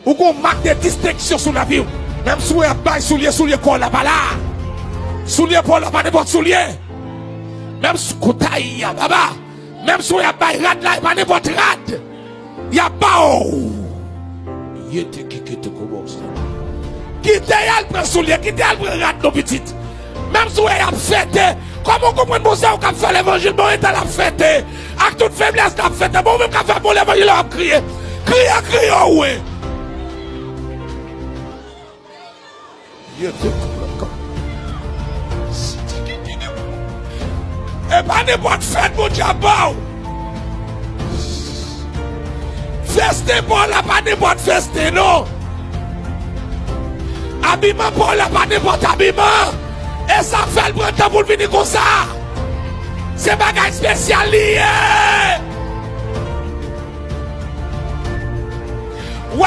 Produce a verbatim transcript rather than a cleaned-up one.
Ou gon mak de distenksyon sou lavi w. Menm si w ap bay soulye, soulye pa w la pa la. Soulye pa w la pa nenpòt soulye. Menm si koutay ya baba. Menm si w ap bay rad la, e pa nenpòt rad y ap ba w. Ye te kike te kòmanse. Kite y al pran soulye, kite y al pran rad non pitit. Menm si w wè y ap fete, kòman w konprann bon se ou k ap fè levanjil, bon etan l ap fete, ak tout feblès l ap fete, bon ou menm k ap fè bon levanjil la w ap kriye. Kriye, kriye w wè. Ye te kou la ka. Si te gen gide w. E pa nenpòt fèt Bondye ap ba w. Festen pa w la pa nenpòt festen non. Abiman pa w la pa nenpòt abiman. E sa fè l pran tan pou l vini konsa. Se bagay espesyal li ye.